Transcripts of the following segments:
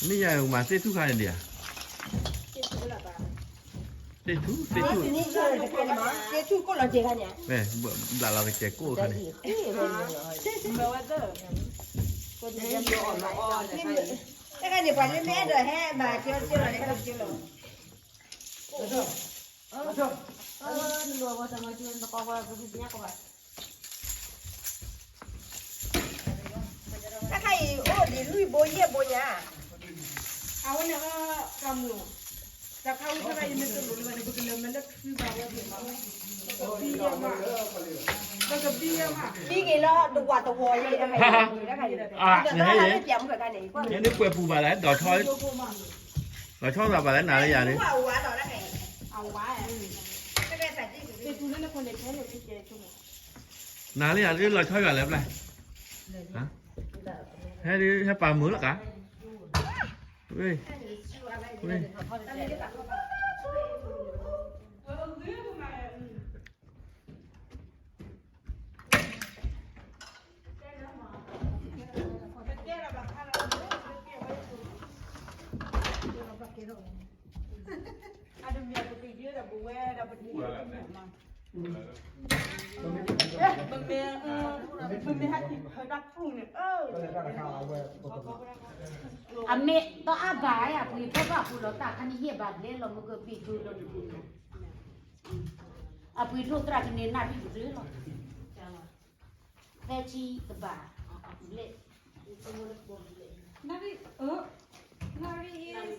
မ့ၢ်ယၤမၤသ့ၣ်ထူၣ်ခါန့ၣ်ဒံးဧါ, သ့ၣ်ထူၣ် သ့ၣ်ထူၣ်, သ့ၣ်ထူၣ်ကိၣ်လီၤကဲၤခါန့ၣ်, ဘျးလီၤကစဲးကိၣ်ခါန့ၣ်, တခါန့ၣ် ပှၤလၢမ့ၢ်အဲၣ်ဒိးဟဲမၤကၠီကၠီလီၤန့ၣ် ကၠီလီၤ, တခါအံၤအိၣ်ဒံးလွံၢ်ဘိယဲၢ်ဘိညါ, အဝဲန့ၣ် တၢ်မုၢ်, တၢ်ခါဝံၤတခါအံၤ မ့ၢ်တလိၣ်လၢၤဘၣ်န့ၣ် ပကလဲၤမၤလၢထွံဘၣ်ဝဲန့ၣ်, ပကဘံယဲၢ်မး, ပကဘံယဲၢ်မး, ဘံက့ၤလီၤတဝီတဝီယဲၢ်, တၢ်ခါအံၤ, တၢ်ခါအံၤ ယဲန့ၣ်ပှဲၤပူၤဘၣ်လဲၣ်, ဒီးဆီ, ဒီးဆီသးဘၣ်လဲၣ် နၤလၢယၤန့ၣ်, အဝဲ, နၤလၢယၤလၢလီၤဆီယွၤလဲၣ်ဘျဲၣ်, ဟဲဒ် ဟဲပာ်မုာ်လီၤကါ, ဝ့ၢ်, ဝ့ၢ် အမ့ၢ်တအါဘၣ်အပှ့ၤဖဲဘၣ်ပူၤလီၤ တၢ်ခါန့ၣ်ယဲၢ်ဘၣ်ဘျဲၣ်လီၤ မုၢ်ကဘံၣ်ဒိလီၤမုၢ်ကဘံၣ်, အပှ့ၤထိၣ်သရၣ်ကန့ၢ်နၢ်ဘံၣ်တကျၢၤလီၤ, သၢဆံတဘၣ်, ဘျဲၣ်, နၣ်ရံၣ်, နၣ်ရံၣ်,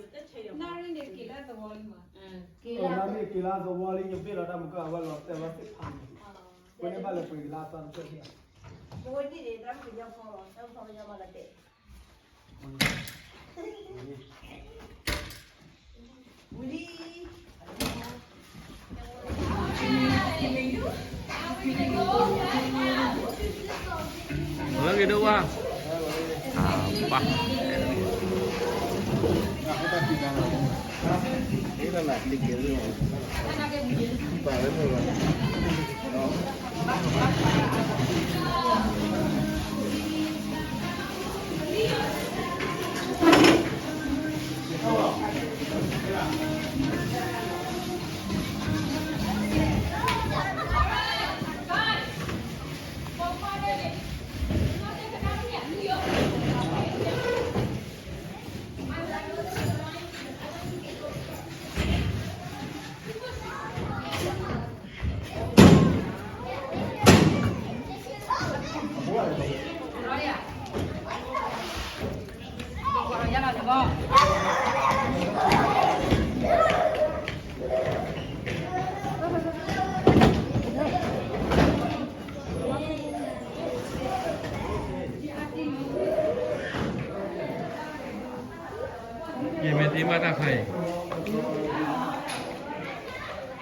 နၣ်ရံၣ်န့ၣ်က့ၤလၢသဝီလံမး, က့ၤလၢသဝီလံ ယဘ့ၣ်လီၤတၢ်မုၢ်ကဘံၣ်အဝဲလီၤတဲာ်လီၤသ့ၣ်ဖးန့ၣ်, ဝဲန့ၣ်ဘၣ်လဲၤပှ့ၤက့ၤလၢအသီတဖျၢၣ်န့ၣ်, ပဝဲန့ၣ်န့ၣ် တၢ်မုၢ်ကညီဖီလီၤ တၢ်မုၢ်ဖီကညီမးလီၤတဲာ် လၢက့ၤဒိၣ်ဝါ, ပၢ်, ယမ့ၢ်သ့ဘၣ်တၢ်ခါအံၤ,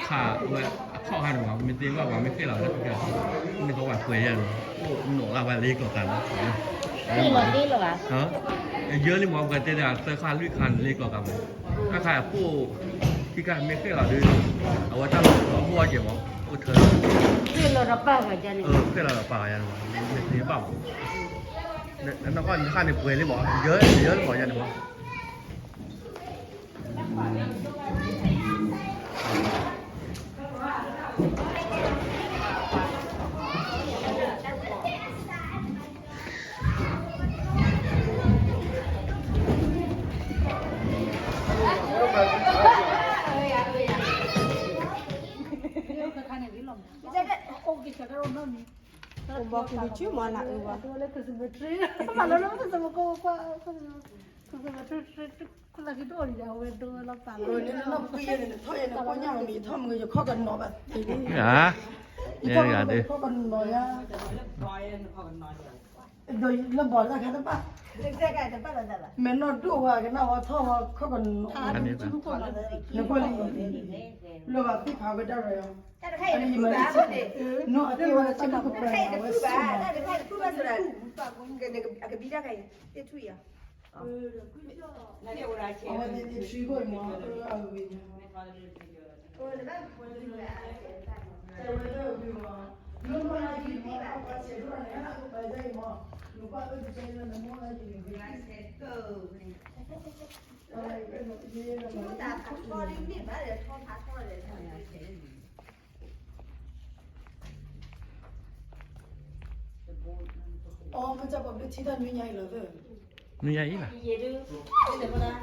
ခးဝဲအခီၣ်ခါန့ၣ်မး မ့ၢ်သ့ဘၣ်ပှၤမ့ၢ်ဃ့ၣ်လီၤလၢခံခါ, မ့ၢ်ဃီပှၤပှဲၤယဲၢ်န့ၣ်, အိၣ်နီၣ်လၢ်ဝဲလၢကီၢ်ကးလီၤ, ယဲၢ်လံမး ပကတဲဒၣ်သၢခါလွံၢ်ခါန့ၣ်လၢကီၢ်ကးမး, တၢ်ခါအံၤပိၢ်, ခံခါမ့ၢ်ဃ့ၣ်လီၤဒီး, အဝဲတၢ်လီၤဘှီကဲမး, အိၣ်ထၢ, ဃ့ၣ်လီၤဒီးပာ်ဂၤယဲၢ်န့ၣ်, ဃ့ၣ်လီၤဒီးပာ်ဂၤယဲၢ်န့ၣ်မး, မ့ၢ်သ့ဘၣ်မး, နကီၢ်နခါန့ၣ်ပှဲၤလံမး ယဲၢ်လံမးယဲၢ်န့ၣ်မး ဘီကူဒုးဆူမၤနၤအၢဘၣ်, Christmas tree, မၤလၢ Christmas ကိးကွၢ် Christmas tree, Christmas tree တအိၣ်လံ အဝဲဒိလီၤပာ်လီၤ, ယခီၣ်ကနီၤဘၣ်သ့ၣ်, ယခီၣ်ကနီၤယါ, ဒီးလၢဘီၣ်တၢ်ခါတဘၣ်, မဲာ်နီၢ်ဒိၣ်ဝဲကနၣ်ဝဲထီၣ်ဝဲခီၣ်ကနီၤ, နဖိလံ, လၢဘၣ်သ့ၣ်ဖးဝဲဒၣ်ရယ်, အန့ၣ်ယမၤလၢဆ့, နီၢ်အသ့ၣ်ဝဲလၢဆ့ဒိၣ်ကပှဲၤဝဲဆူၣ်မး, အကဘံတၢ်ခါအံၤ, အဝဲသ့ၣ်သ့ၣ်ဆှံဘိၣ်မး, အဝဲအဂ့ၢ်န့ᣣ် တဲဝဲဒၣ်အဂ့ၢ်မး, နမိၢ်လၢအဂ့ၢ်မး ပှၤဆဲးဒိၣ်န့ၣ် ဟဲလၢအကပၤယါအံၤမး, နကွၢ်အၢတကဲလၢနမိၢ်လၢအဂ့ၢ်န့ၣ်, အီ မ့ၢ်ကပှၤဘျုးထံတၢ်နွံညါအံၤလီၤသၢ, နွံညါအံၤလီၤ, ယကပီၤနၤလီၤအ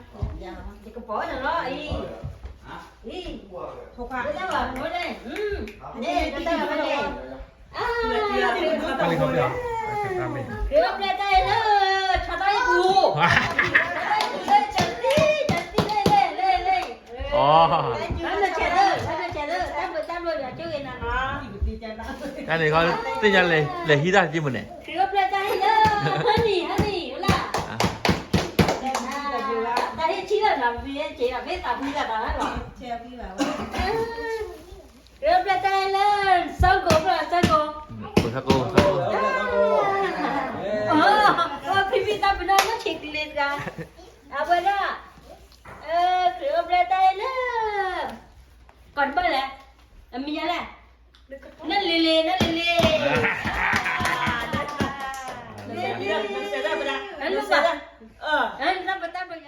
ံၤ, အံၤ, ဖိခွါ, န့ၣ်, တၢ်ဘၣ်န့ၣ်, အါ, ခရံာ်အိၣ်ဖျဲၣ်တၢ်အံၤလၢ, ဆီတၢ်အံၤပူၤ, ဆီတၢ်အံၤပူၤလၢ တၢ်သံ, တၢ်သံလၢ လၢ လၢ လၢ, တၢ်ဘျုးဆဲးလၢ, တၢ်ဘျုးဆဲးလၢ တၢ်ဘျုးတၢ်ဘျုးယွၤကၠိဂ့ၤနၤနီၤ, တၢ်န့ၣ်ခီ, သ့ၣ်ညါလဲၤဟံးတၢ်က့မုၢ်န့ၣ်, ခရံာ်အိၣ်ဖျဲၣ်တၢ်အံၤလၢ, ဟဲနံၣ် ဟဲနံၣ် ဝဲလၢ, တၢ်ဟ့ၣ်ဆံးလၢနီၤ မ့ၢ်က့ၤဘၣ် မ့ၢ်သးဖှံလၢသးလီၤ, ခရံာ်အိၣ်ဖျဲၣ်တၢ်အံၤလၢ, ဆၢကိး ဆၢကိး, ဆၢကိး, ဖံဖံသးပ့ၤနီၣ်လၢဆံးကလ့တဂၤ, အဝဲဒၣ်, ခရံာ်အိၣ်ဖျဲၣ်တၢ်အံၤလၢ, ကီၢ်တဘၣ်လဲၣ်, အမံၤယါလဲၣ်, နလ့ၤလ့ၤ နလ့ၤလ့ၤ, နဘၣ်, နဘၣ်တၢ်ဘျုးယ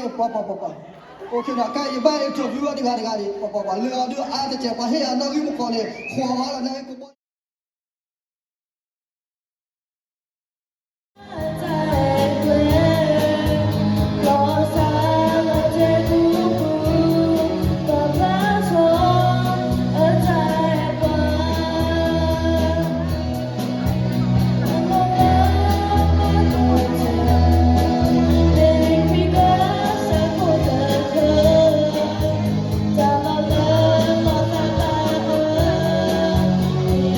ွၤ ပှၤပှၤပှၤပှၤ, ကဲ ယဘၣ် interview ဝဲတဂၤတဂၤန့ၣ် ပှၤပှၤပှၤ လၢအဒိၣ်အါတကဲး ပှၤဟ့ၣ်အနီၣ်ဂံၢ်မုၢ်ကီးန့ၣ် ဃီၤဝဲလီၤ နီၣ်ဂံၢ်ကဘီ တၢ်လီၤလၢလီၤသးလၢအၢ, မ့ၢ်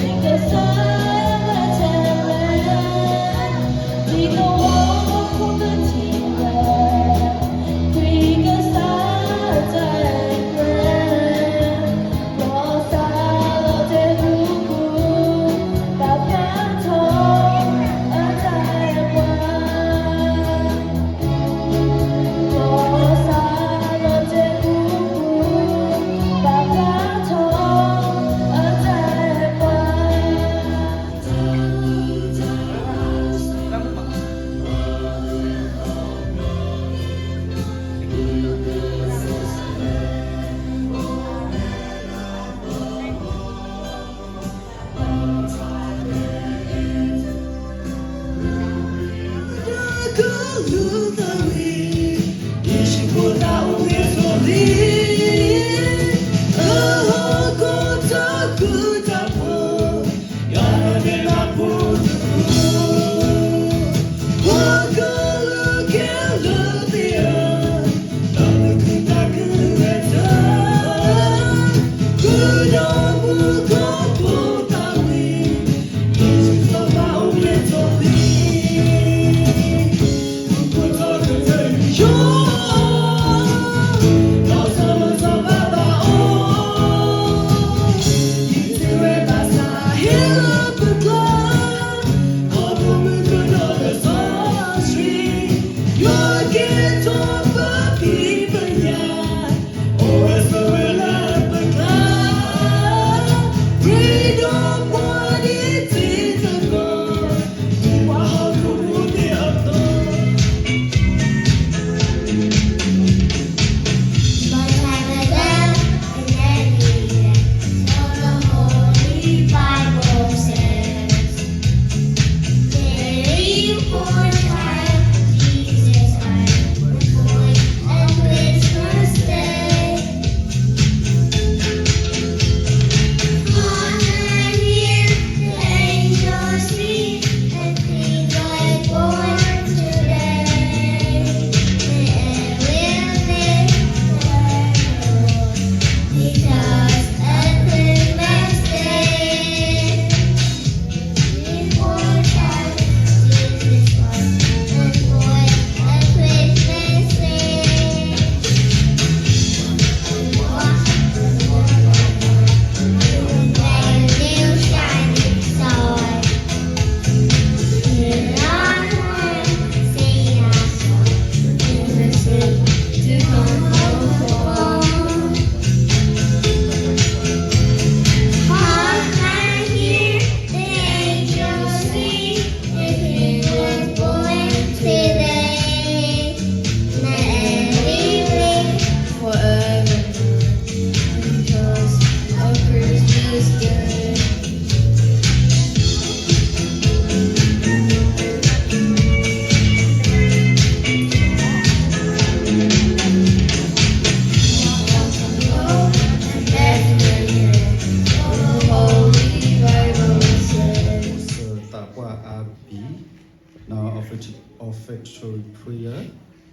Offertory prayer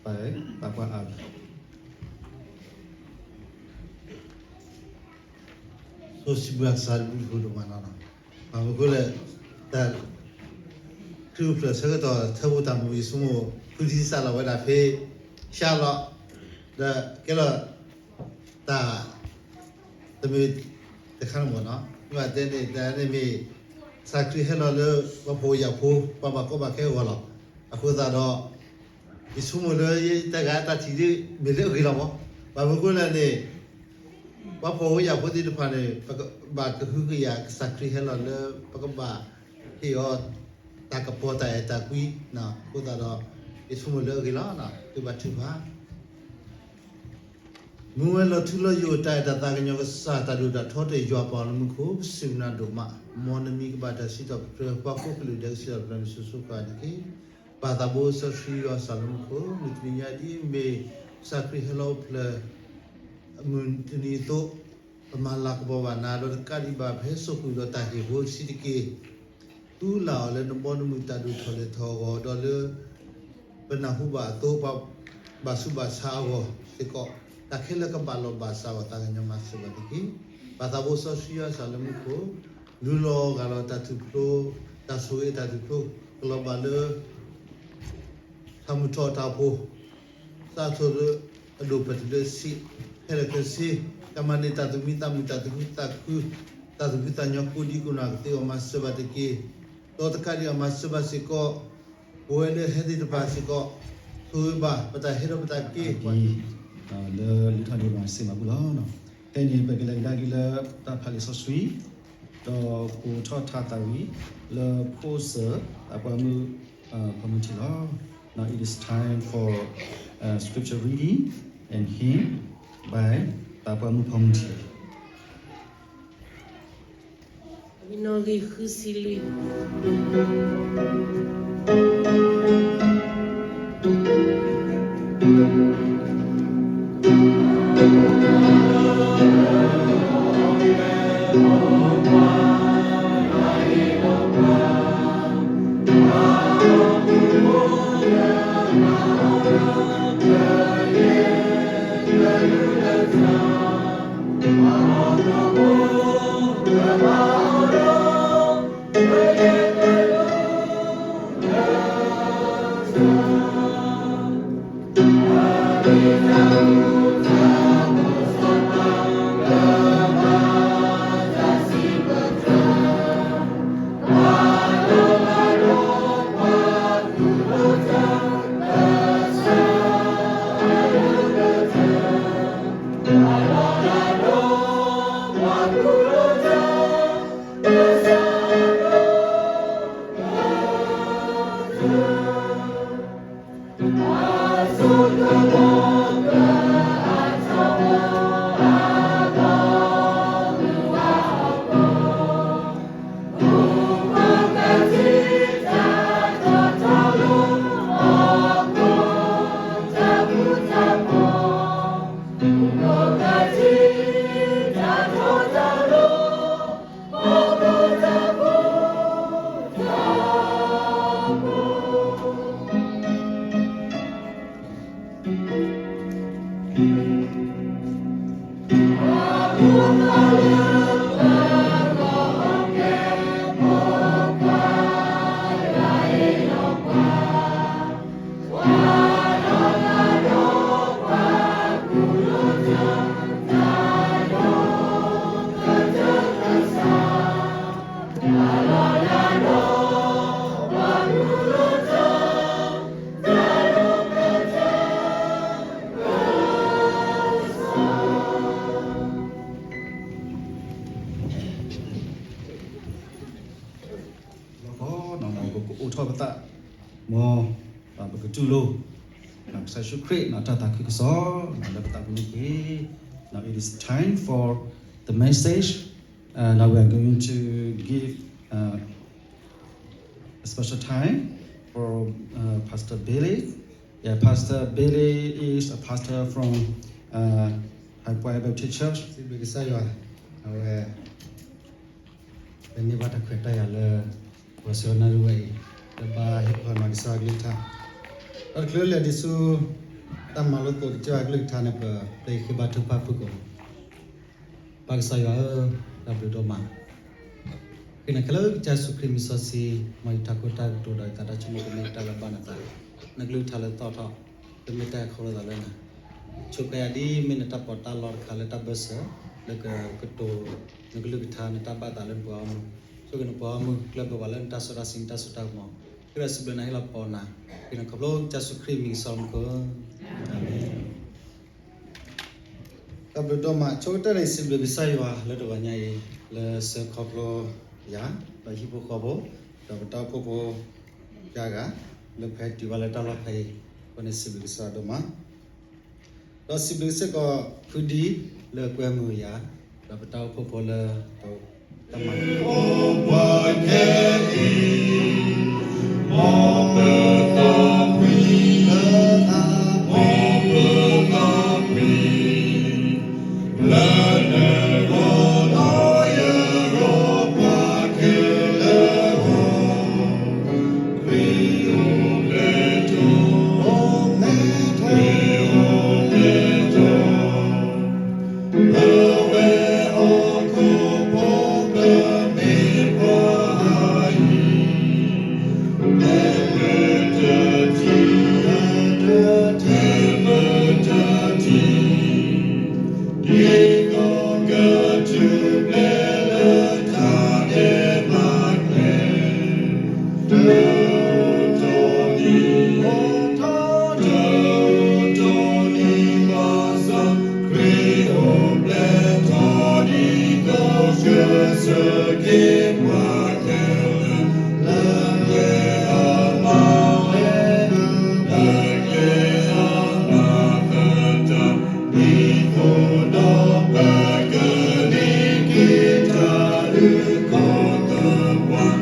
by ပၢ်ပှၢ်အၣ် ဆိၣ်စံးဘျုးကစၢ်တဘျုးဖိဒိၣ်မးနီၤ, ဘၣ်မနုၤအဃိလဲၣ်, တၢ် ခရံာ်အိၣ်ဖျဲၣ်ဆၢကတီၢ် ထၢဖှိၣ်တၢ်မုာ်ယဆိကမိၣ် ဖုဒံစၢ်လီၤဝဲဒၣ်ဖဲ ရှါလီၤ, ဒီးကဲလီၤ တၢ် တမ့ၢ်တခါန့ၣ်မ့ၢ်နီၤ, မ့ၢ်ဘၣ်တဲန့ၣ် တၢ်န့ၣ်မ့ၢ် ကစၢ်ခရံာ်ဟဲလီၤလၢ ပှၤဖှီၣ်ဖိယာ်ဖိ ပှၤဘၣ်ကီဘၣ်ခဲအဂီၢ်လီၤ. အဃိသတးဒီး ယဆိကမိၣ်လၢယတၢ်ဂၤတၢ်ထံၣ်ဒ်မ့ၢ်လၢအဂ့ၤလီၤမး, ဘၣ်မနုၤအဃိလဲၣ်န့ၣ် ပှၤဖှီၣ်ဖိယာ်ဖိသ့ၣ်တဖၣ်န့ၣ် ပကဘၣ်ကဟုကယာ်ကစၢ်ခရံာ်ဟဲလီၤလၢ ပကဘၣ်ဟ့ၣ်အီၤ တၢ်ကပီၤတၢ်အဲၣ်တၢ်ကွံ, အဃိသတးဒီး ယဆိကမိၣ်လၢအဂ့ၤလီၤ, သုဘၣ်ထုကဖၣ် မူဝဲလီၤထူလီၤယိာ်တၢ်အဲၣ်တၢ်သးကညီၤကစၢ် တၢ်ဒိၣ်တၢ်ထီတ့ၢ်ယွၤပှၤလၢမူခိၣ် ပစံးမနၤဒိၣ်မး, မ်နမံၤကဘၣ်တၢ်စံးထီၣ်ပတြၢၤ ပှၤကိးကလုာ်ဒဲးကစံးထီၣ်ပတြၢၤနစုဆိကၢ်တက့ၢ်. ပၢ်သးဘိစီဆှံယွၤစၢ်လၢမူခိၣ် မုၢ်တနံၤညါဒ်အမ့ၢ် ကစၢ်ခရံာ်ဟဲလီၤအိၣ်ဖျဲၣ် အမုၢ်တနံၤအသိး ပမၤလၤကပီၤဘၣ်နၤ ဒီးတကးဒံးဘၣ်ပဟဲစိာ်ဃုာ်ဒီးတၢ်ဟ့ၣ်ဖိတဆံးတက့ၢ်. သုလၢ်အီၤလၢနဘီနမုၢ်တၢ်ဒိၣ်ထီၣ်လဲၢ်ထီၣ်အဂီၢ် ဒီးလၢ ပနၢ်ဟူဘၣ်အသိး ပှၤဘၣ်ဆူးဘၣ်ဆါအဂီၢ်စ့ၢ်ကီး တၢ်ခဲလၢာ်ကဘၣ်လီၤဘၣ်စးအီၤ သးကညီၤမၤစၢၤဘၣ်တက့ၢ်. ပၢ်သးဘိစီဆှံယွၤစၢ်လၢမူခိၣ် လူလီၤဂၢ်လီၤတၢ်ထူၣ်ဖျိ တၢ်ဆိၣ်ဂ့ၤတၢ်ထူၣ်ဖျိ ကလီၤဘၣ်လၢ ထးမုၢ်ထီၣ်တၢ်အိၣ်ဖှိၣ် စးထီၣ်လၢအဒိၣ်ပှဲၤတုၤလၢဆံး ခဲလၢာ်ခဲဆ့ တၢ်မၤန့ၢ်တၢ်သူၣ်မံသးမုာ် တၢ်သူၣ်ခုသးခု တၢ်သူၣ်ဖှံသးညီကိးဒံကိးနီၢ်ကသ့အဂီၢ် မၤစၢၤဘၣ်တက့ၢ်. ဒီးတကးဒံးအမၤစၢၤဘၣ်စ့ၢ်ကီး ပဝဲလၢဟဲသ့ၣ်တဖၣ်စ့ၢ်ကီး ဆိၣ်ဂ့ၤဘၣ် ပတၢ်ဟဲဒီးပတၢ်က့ၤ လၢလံာ်ထီၣ်ဒံးဘၣ်စ့ၢ်ဘၣ်ပူၤလီၤ. ခဲအံၤန့ၣ် ပကလဲၤကဒါက့ၤလၢတၢ်ဖးလံာ်စီဆှံ ဒီးကိးထီၣ်ထါသးဝံၤ လၢခိစၢၣ် သးပှၢ်မုၢ် ဖီမုၢ်ထံးလီၤ. Now it is time for uh, scripture reading and hymn by သးပှၢ်မုၢ်ဖီမုၢ်ထံး နီၣ်ဂံၢ်ဃုဆံလွံၢ်.လီၤကီးနီၤ မ်ပကအိးထီၣ်ပသး မ် ပကတူၢ်လိာ် ကစၢ်ယ့ၣ်ၡူးခရံာ် တၢ်သးခုကစီၣ် လၢပသးပူၤန့ၣ်တက့ၢ်. Now it is time for the message. Uh, now we are going to give uh, a special time for uh, Pastor Billy. Yeah, Pastor Billy is a pastor from uh, Hai Pwai Baptist Church. စံးဘျုးကစၢ်ယွၤ အဝဲ ပန့ၢ်ဘၣ်တၢ်ခွဲးတၢ်ယာ်လၢ ပှၤဆှၢနၢ်ရူဝဲအံၤ လၢဘၣ်ဟ့ၣ်ပှၤမၤကစၢ်အကလုၢ်ကထါ ဒီးတချုးလဲၤဒံးဆူ တၢ်မၤလိသကိးကစၢ်ယွၤကလုၢ်ကထါန့ၣ် ပဃ့ဘါထုကဖၣ်ဖုၣ်ကိာ်. ပၢ်ကစၢ်ယွၤဧၢ, တၢ်ဘျုးဒိၣ်မး ဃ့နၤခဲလၢာ်ကစၢ်ယ့ၣ်ၡူးခရံာ်မံၤစီဆှံ, မ်ယထးခိၣ်တၢ်ကတိၤဒီးယသးတၢ်ဆိကမိၣ်ကမ့ၢ်တၢ်လၢဘၣ်နသး, နကလုၢ်ကထါလၢသီၣ်ထီၣ်, ကမ့ၢ်တၢ်အခိၣ်လိာ်သးလၢနၤ, ဆိၣ်ဂ့ၤယၤဒ်မ့ၢ်နတၢ်ပီးတၢ်လီတခါလၢတၢ်ဘၢၣ်စၢၤ, လၢကကတိၤနကလုၢ်ကထါနတၢ်ဘၣ်သးလၢနပှၤဂီၢ်မုၢ်, ဆိၣ်ဂ့ၤနပှၤဂီၢ်မုၢ် ကျၢၢ်ဘၢပှၤလၢနတၢ်စီတၢ်ဆှံနတၢ်စိတၢ်ကမီၤ, ဃ့ဒီးစံးဘျုးနၤဟ့ၣ်လီၤပီနၤ, ဃ့နၤခီဖျိကစၢ်ယ့ၣ်ၡူးခရံာ်မံၤစီမူခိၣ်, အၤမ့ၣ်. တၢ်ဘျုးဒိၣ်မး ဆိကတၢၢ်န့ၣ် စံးဘျုးကစၢ်ယွၤလၢတဂီၤညါအံၤ လၢဆှၢခီဖျိ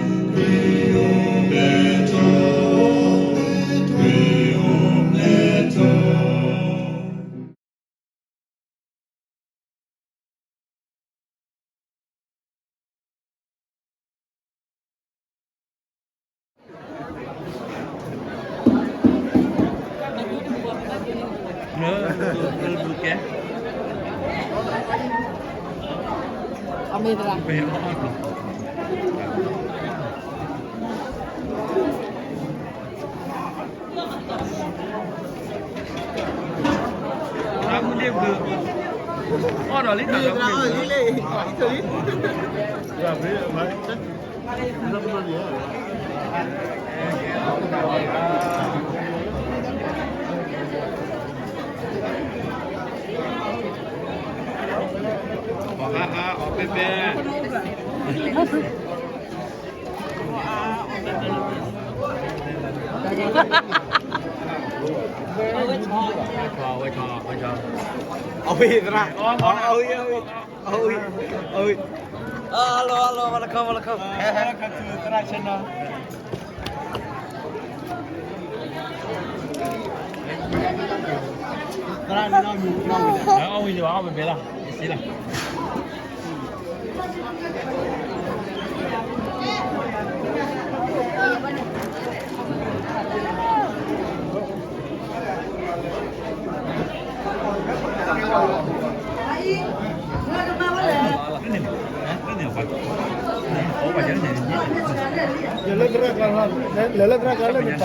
ယၤ ဒီးဟံၣ်ဖိဃီဖိ, ဒီးပတၢ်အိၣ်ဖှိၣ်ဖိ ယၤဂၤ လၢပဟဲတုၤဘၣ်လၢတၢ်လီၢ်ဖဲအံၤ, အဃိန့ၣ်စံးဘျုးကစၢ်ယွၤဒိၣ်မး, ဒီးစံးဘျုးစ့ၢ်ကီး ဖုဒံ လၢကွဲမုာ်ယၤ, ဒီးပတၢ်အိၣ်ဖှိၣ်ဖိလၢ တၢ်မၤ အဝဲသရၣ်, အဝဲ, အဝဲ, အဝဲ, hello, hello, welcome, welcome. သရၣ်န့ၣ်, အဝဲ, အဝဲ, အဝဲ, လဲၤလၢသရၣ်ကျါ, လဲၤလၢသရၣ်ကျါလၢန့ၣ်,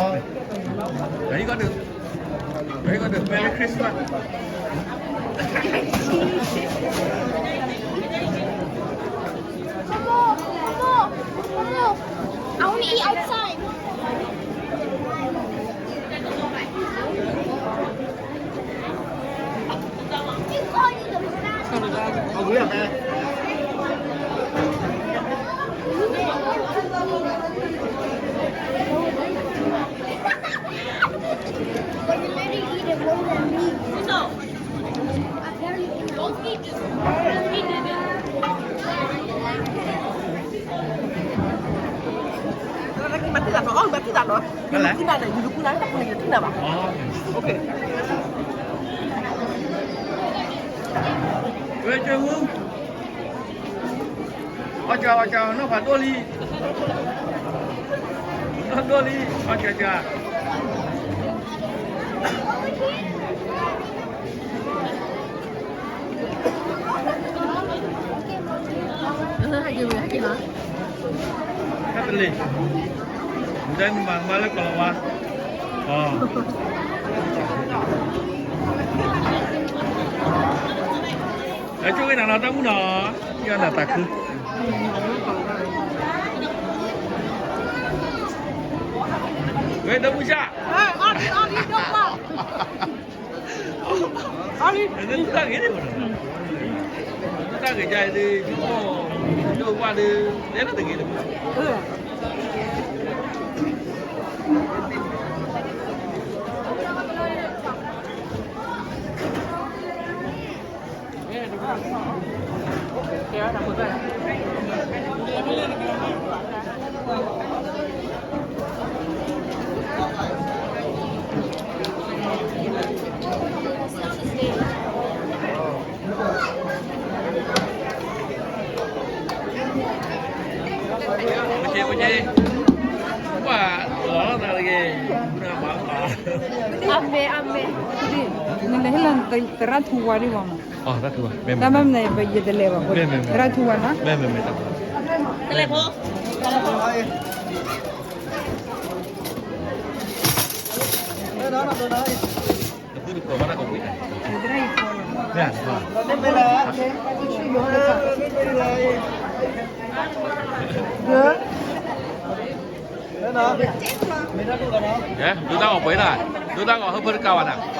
Merry Christmas. I want to eat outside. ဟဲက့ၤဝဲ ဟဲက့ၤလီၤ. ဟဲတလံၤ, မူဒါမၤမၤလၢကီၢ်လီၤဝါ, အ, ဟဲဆိၣ်ဂ့ၤနၤနီၤ တၢ်မုၢ်နီၤ, ယနၤတၢ်ခု, ဝဲဒီမုၢ်ဆၣ်, တၢ်ဂ့ၤန့ၣ်, တၢ်ဂ့ၤယါဒီး ယိၤဘၣ်ဒီး တဲလၢတဂ့ၤလၢၤဘၣ်. အမဲ အမဲ, နလဲၤဟ့ၣ်လီၤသရၣ်ထူဝါဒံးဘၣ်မး, တၢ်မ့ၢ်မနုၤ ယတလဲၤဘၣ်, သရၣ်ထူဝါနီၤ, တလဲၤဖိ ဒိတၢ်ဂီၤပှဲၤနၤ, ဒိတၢ်ဂီၤဟၢဖၢတကးဘၣ်နၤ.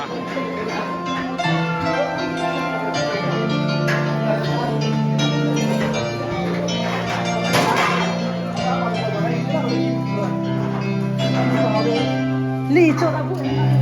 လံာ်စိၤတၢ်ဘူၣ်,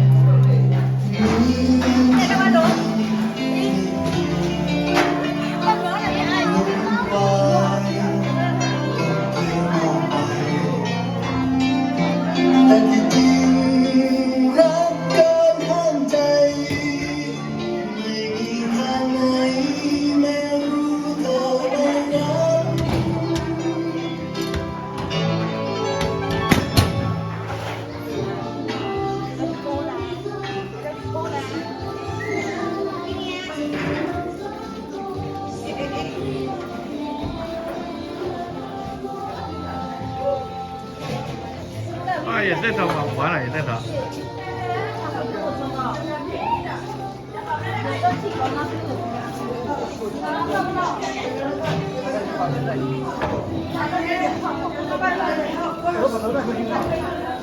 ယသ့ၣ်ထီၣ်ပှၤပှၤလီၤ ယသ့ၣ်ထီၣ်.